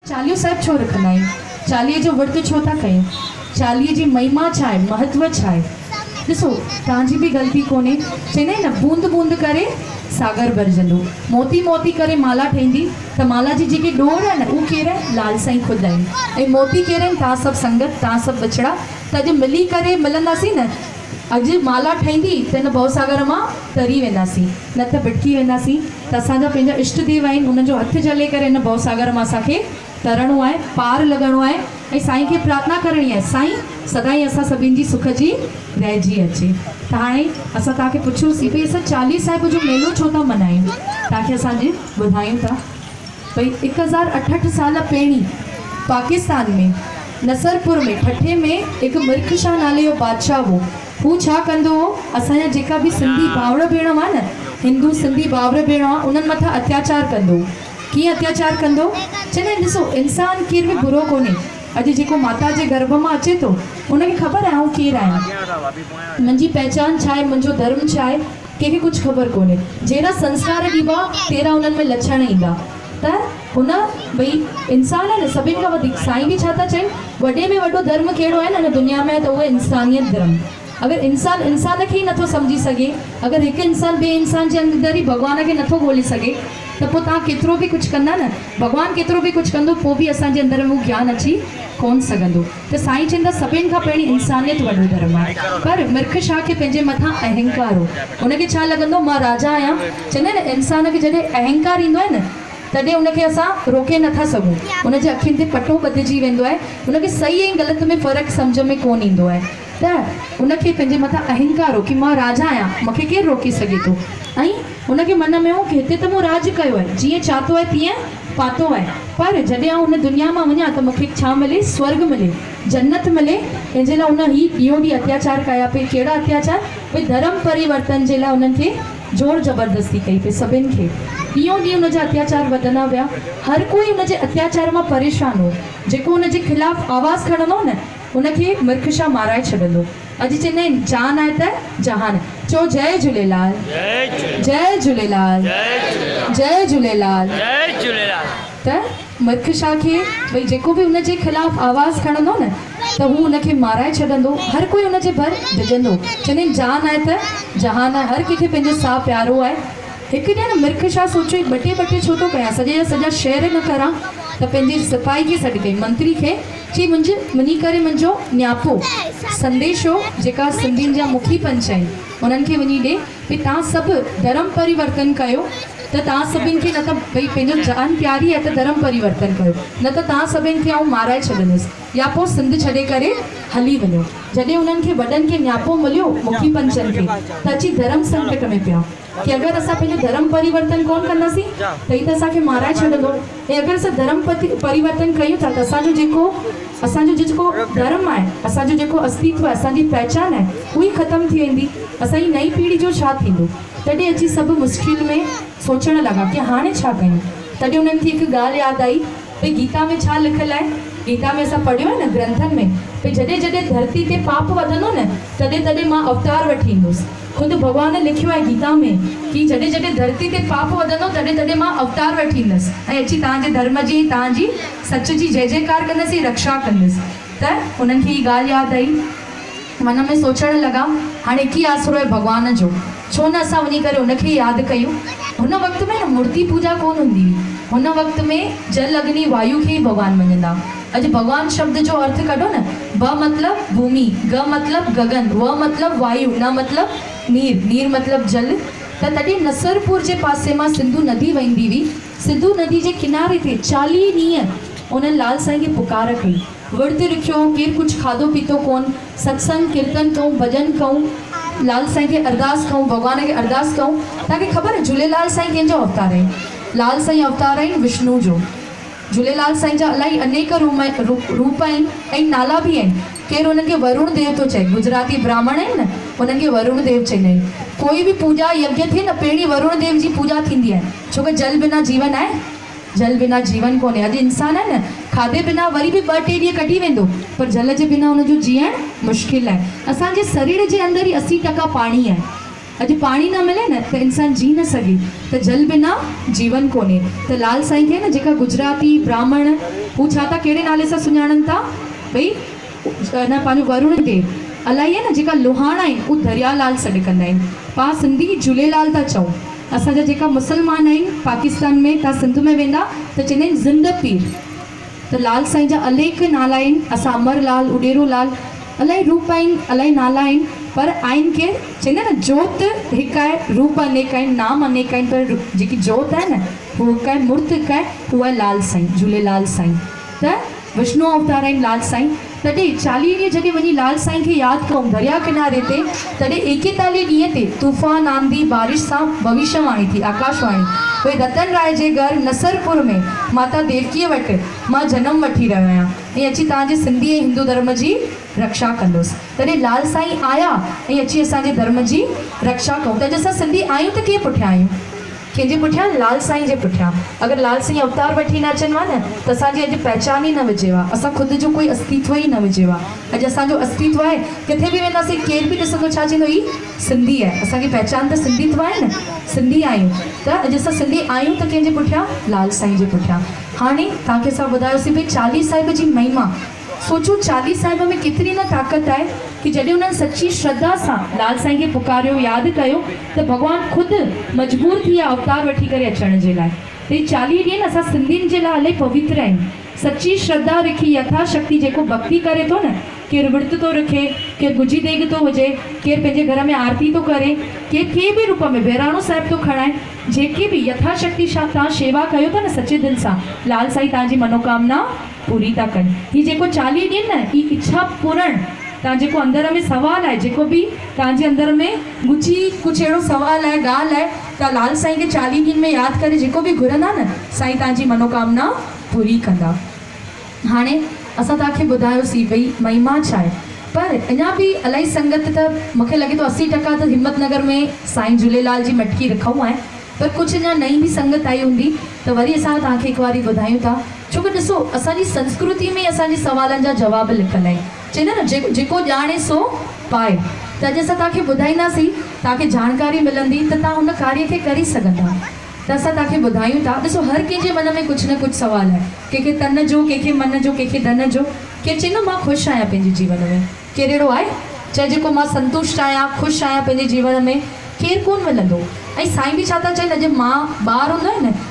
چاليهو صاحب ڇو رکندا آهيون؟ چاليهي جو ورت ڇو ٿا ڪيون؟ چاليهي جي مهما ڇا آهي؟ مهتو ڇا آهي؟ ڏسو توهان جي به غلطي ڪونهي. چئندا آهن نه بوند بوند ڪري ساگر ڀرجندو. موتي موتي ڪري مالا ٺهيندي ته مالا جي جيڪي ڏور آهن اهي ڪير آهن؟ لال سائين خود آهن. ۽ موتي ڪير آهن؟ توهان سڀ سنگت، توهان سڀ ٻچڙا ته اڄ ملي ڪري ملنداسين نه. اڄ مالا ٺهيندي ته هن ڀوساگر مان تري وينداسين، نه ته ڀٽڪي وينداسين ته اسان جا پنهنجا اشٽ ديو آهن، انهن جو هٿ جهلي ڪري هن ڀوساگر مان اسان کي ترڻو آهي، پار لڳڻو آهي ۽ سائين کي پرارٿنا ڪرڻي آهي، سائين سدائين اسان سڀني جي سک جي رهجي اچي. ته هاڻي اسان توهان کي پڇيوسين ڀئي اسان چاليهه صاحب جو ميلو ڇو ٿا ملهايون؟ توهان کي اسان اڄ ٻڌايون ٿا. ڀئي 1068 سال پهرين پاڪستان ۾ نصرپور ۾ ٺٽي ۾ هڪ مرک شاهه نالي جو بادشاهه هو. هو ڇا ڪندو هو، اسان جا جيڪا به سنڌي ڀائر ڀيڻ هئا نه، هندو سنڌي ڀائر ڀيڻ هئا، انهن مٿان اتياچار ڪندو هو. ڪيئن اتياچار ڪندو هو؟ چوندا آهن ڏسو انسان ڪير به برو ڪونهي. اڄ جيڪو ماتا جي گرڀ مان اچي ٿو، ان کي خبر آهي آئون ڪير آهيان، منهنجي پهچان ڇا آهي، منهنجو ڌرم ڇا آهي. ڪنهن کي ڪجهه خبر ڪونهي. جهڙا سنسڪار ڏبا، تهڙا انهن ۾ لڇڻ ايندا. ته هن ڀئي انسان آهي نه سڀن کان وڌيڪ سائين به ڇا ٿا چين وڏي ۾ وڏو ڌرم ڪهڙو آهي نه هن دنيا ۾ ته اهو انسانيت ڌرم. اگر انسان انسان کي ئي نٿو سمجهي سگهي، اگر هڪ انسان ٻئي انسان جي اندر ئي ڀڳوان کي نٿو ڳولي سگهي ته پوء توهان ڪيترو به ڪجهه ڪندا نه ڀڳوان ڪيترو به ڪجهه ڪندو پوء به اسان جي اندر ۾ اهو گيان اچي ڪونه سگهندو. ته سائين چين ٿا سڀن کان پهرين انسانيت وڏو ڌرم آهي. پر مرک شاهه کي پنهنجي مٿان اهنڪار هو. ان کي ڇا لڳندو مان راجا آهيان. چوندا آهن نه انسان کي جڏهن اهنڪار ايندو آهي نه تڏهن ان کي اسان روڪي نٿا سگهون. ان جي اکين تي پٽو ٻڌجي ويندو آهي. ان کي صحيح ۽ غلط ۾ فرق سمجهه ۾ ڪونه ايندو آهي. ته ان کي پنهنجي مٿان اهنڪار هو ڪي مان راجا آهيان مون کي ڪير روڪي سگهي ٿو. ۽ هن کي من ۾ هو ڪي هتي ته مون راڄ ڪيو آهي، جيئن چاتو آهي تيئن پاتو آهي، پر جڏهن آئون هن دنيا مان وڃان ته مون کي ڇا ملي؟ سورڳ ملي، جنت ملي، تنهن جي لاء هن هي ڏينهون ڏينهن اتياچار ڪيا پئي، ڪهڙا اتياچار؟ ڀئي ڌرم پريورتن جي لاء هنن کي زور زبردستي ڪئي پئي، سڀن کي ڏينهون ڏينهن هن جا اتياچار وڌندا ويا، هر ڪوئي هن جي اتياچار مان پريشان هو، جيڪو هن جي خلاف آواز کڻندو هو نه، هن کي مرک شاهه مارائي ڇڏندو. اڄ چوندا آهن جان آهي ته جهان. چئو جئي جهوليلال. جئي جهوليلال. جئي جهوليلال. ته مرک شاهه کي ڀئي جيڪو به هن جي خلاف آواز کڻندو نه ته هو هن کي مارائي ڇڏندو. هر ڪوئي هن جي ڀر ڊڄندو. چوندا آهن جان آهي ته جهان آهي. هر ڪنهن کي پنهنجو ساهه پيارو آهي. هڪ ڏينهن مرک شاهه سوچيو هي ٻه ٽي ٻه ٽي ڇو ٿو ڪيان سڄي جا سڄا شهر نه ڪران ته پنهنجي سپاهي کي سڏ ڪيائين منتري کي. چي منج وڃي ڪري منهنجو نياپو، سنديشو، جيڪا سنڌين جا مکي پنچ آهن، انهن کي وڃي ڏي، ڀئي توهان سڀ ڌرم پريورتن ڪيو ته توهان سڀن کي نه ته ڀئي پنهنجو جان پياري آهي ته ڌرم پريورتن ڪيو، نه ته توهان سڀن کي آئون مارائي ڇڏندس يا پوء سنڌ ڇڏي ڪري هلي وڃو. جڏهن انهن کي وڏن کي نياپو مليو، مکي پنچن کي، ته اچي ڌرم سنڪٽ ۾ پيا. ڪي اگر اسان پنهنجو ڌرم پريورتن ڪونه ڪنداسين ته هي ته اسان کي مارائي ڇڏندو ۽ اگر اسان ڌرم پريورتن ڪيون ٿا ته اسان جو جيڪو اسان جو جيڪو ڌرم آهي اسان جو جيڪو استيتو آهي اسان جي پهچان آهي اهي ئي ختم ٿي ويندي اسان جي نئين پيڙهي جو ڇا ٿيندو تڏهن اچي سڀ مشڪل ۾ سوچڻ لڳا ڪي هاڻي ڇا ڪيون تڏهن انهن کي هڪ ڳالهه ياد آئي ڀئي گيتا ۾ ڇا لکيل آهي گيتا ۾ اسان پڙهيو آهي نه گرنٿن ۾ ڀئي جڏهن جڏهن ڌرتي تي پاپ وڌندو نه تڏهن تڏهن مان اوتار وٺي ايندس خود ڀڳوان لکيو آهي گيتا ۾ ڪي جڏهن جڏهن ڌرتي تي پاپ وڌندو تڏهن تڏهن مان اوتار وٺي ايندس ۽ اچي توهان جي ڌرم جي ۽ توهان جي سچ جي جئه جئڪار ڪندس ۽ رڪشا ڪندس ته انهن کي هي ڳالهه ياد آئي من ۾ سوچڻ لڳا هاڻي هڪ ئي آسرو آهي ڀڳوان جو ڇو نه اسان وڃي ڪري ان کي ياد ڪيون هن وقت ۾ نه مورتي پوڄا ڪونه هوندي هئي هن وقت ۾ جل اگني وايو کي ئي ڀڳوان مڃندا اڄ ڀڳوان شبد جو ارٿ ڪڍو نه، ڀ مطلب ڀومي، گ مطلب گگن، و مطلب وايو، ن مطلب نير، نير مطلب جل، ته تڏهن نصرپور جي پاسي مان سنڌو ندي وهندي هئي، سنڌو ندي جي ڪناري تي 40 ڏينهن انهن لال سائين کي پڪار ڪئي، ورت رکيو، ڪير ڪجهه کاڌو پيتو ڪونه، ستسنگ، ڪيرتن ڪئون، ڀڄن ڪئون، لال سائين کي ارداس ڪئون، ڀڳوان کي ارداس ڪئون، توهان کي خبر آهي جهوليلال سائين ڪنهن جو اوتار آهن؟ لال سائين اوتار آهن وشنو جو. جهوليلال سائين جا الائي انيڪ روپ آهن ۽ نالا به آهن. ڪير انهن کي ورڻ ديو ٿو چئي. گجراتي براهمڻ آهن نه، انهن کي ورڻ ديو چئيندا آهن. ڪوئي به پوڄا يگيه ٿئي نه، پهرين ورڻ ديو جي پوڄا ٿيندي آهي. ڇو ڪه جل بنا جيون آهي؟ جل بنا جيون ڪونهي. اڄ انسان آهي نه، کاڌي بنا وري به ٻه ٽي ڏينهن ڪڍي ويندو، پر جل جي بنا ان جو جيئڻ مشڪل آهي. اسان جي سرير جي اندر ئي 80 ٽڪا پاڻي آهي. اڄ پاڻي نه ملي نه ته انسان جي نه سگهي ته جل بنا جيون ڪونهي ته لال سائين کي نه جيڪا گجراتي براهمڻ هو ڇا ٿا ڪهڙي نالي سان سڃاڻن ٿا ڀئي نه پنهنجو ورڻ ديو الائي نه جيڪا لوهاڻا آهن هو دريا لال سڏ ڪندا آهن پاڻ سنڌي جهوليلال ٿا چئون اسان جا جيڪا مسلمان آهن پاڪستان ۾ تان سنڌ ۾ ويندا ته چوندا آهن زنده پير ته لال سائين جا اليڪ نالا آهن اسان امر لال اڏيرو لال الائي روپ آهن الائي نالا آهن پر آهن ڪير چوندا آهن نه جوت هڪ آهي روپ انيڪ آهن نام انيڪ آهن پر جيڪي جوت آهي نه هو هڪ آهي مورت هڪ آهي هو آهي لال سائين جهوليلال سائين ته وشنو اوتار آهن لال سائين. تڏهن 40 ڏينهن جڏهن وڃي لال سائين کي ياد ڪئون درياء ڪناري تي، تڏهن 41 ڏينهن تي طوفان، آنڌي، بارش سان ڀوشيه واڻي ٿي، آڪاش واڻي. پوء رتن راء جي گهر نصرپور ۾ ماتا ديوڪيء وٽ مان جنم وٺي رهيو آهيان ۽ اچي توهان جي سنڌي ۽ هندو ڌرم جي رڪشا ڪندس. تڏهن لال سائين آيا ۽ اچي اسان جي ڌرم جي رڪشا ڪئون ته اڄ اسان سنڌي آهيون ته ڪنهن پٺيان آهيون؟ ڪنهن جي پٺيان؟ لال سائين جي پٺيان. اگر لال سائين اوتار وٺي نه اچن ها نه ته اسان جي اڄ پهچان ئي نه هجي ها. اسان خود جو ڪوئي استيتو ئي نه هجي ها. اڄ اسان جو استيتو آهي. ڪٿي به وينداسين ڪير به ڏسندو ڇا چوندو هي سنڌي آهي. اسان کي پهچان ته سنڌيتو آهي نه. سنڌي آهيون ته اڄ اسان سنڌي آهيون ته ڪنهن جي پٺيان؟ لال سائين جي پٺيان. هاڻي توهان کي اسان ٻڌايوسين ڀئي چاليهه صاحب جي مهما. سوچو چاليهه صاحب ۾ ڪيتري نه طاقت آهي ڪي جڏهن انهن سچي شرڌا سان لال سائين کي پڪاريو ياد ڪيو ته ڀڳوان خود مجبور ٿي ويا اوتار وٺي ڪري اچڻ جي لاء ته هي 40 ڏينهن اسان سنڌين جي لاء الائي پوتر آهن سچي شرڌا رکي يٿا شڪتي جيڪو ڀڳتي ڪري ٿو نه ڪير ورت ٿو رکي ڪير ڳجهي ديڳ ٿو هجي ڪير پنهنجي گهر ۾ آرتي ٿو ڪري ڪير ڪنهن به روپ ۾ بهراڻو صاحب ٿو کڻائي جيڪي به يٿا شڪتي توهان شيوا ڪيو ٿا نه سچي دل سان لال سائين توهان جي منوڪامنا پوري ٿا ڪن. هي جيڪو 40 ڏينهن نه هي اڇا پورڻ تان جيڪو اندر ۾ سوال آهي جيڪو به تان جي اندر ۾ ڳجهي ڪجهه اهڙو سوال آهي ڳالهه آهي تان لال سائين کي 40 ڏينهن ۾ ياد ڪري جيڪو به گهرندا نه سائين تان جي منوڪامنا پوري ڪندا. هاڻي اسان تان کي ٻڌايوسين ڀئي مهما ڇا آهي پر اڃا به الائي سنگت ته مونکي لڳي ٿو 80% ته همت نگر ۾ سائين جهوليلال جي مٽڪي رکئون آهي پر ڪجهه اڃا نئين به سنگت آئي هوندي ته وري اسان توهان کي هڪ واري ٻڌايون ٿا ڇو ته ڏسو اسان جي سنسڪرتي ۾ ئي اسان جي سوالن جا جواب لکل آهن چئندا نه جيڪو جيڪو ڄاڻي سو پائي ته اڄ اسان توهان کي ٻڌائينداسين توهان کي جاڻڪاري ملندي ته توهان ان ڪاريه کي ڪري سگهندا ته اسان توهان کي ٻڌايون ٿا ڏسو هر ڪنهن جي من ۾ ڪجهه نه ڪجهه سوال آهي ڪنهن کي تن جو ڪنهن کي من جو ڪنهن کي ڌن جو ڪير چئندو مان خوش آهيان پنهنجي جيون ۾ ڪير اهڙو آهي چئي جيڪو مان سنتشٽ آهيان خوش آهيان پنهنجي جيون ۾ ڪير ڪونه ملندو ۽ سائين به ڇا ٿا چون اڄ مان ٻار هوندو آهي نه.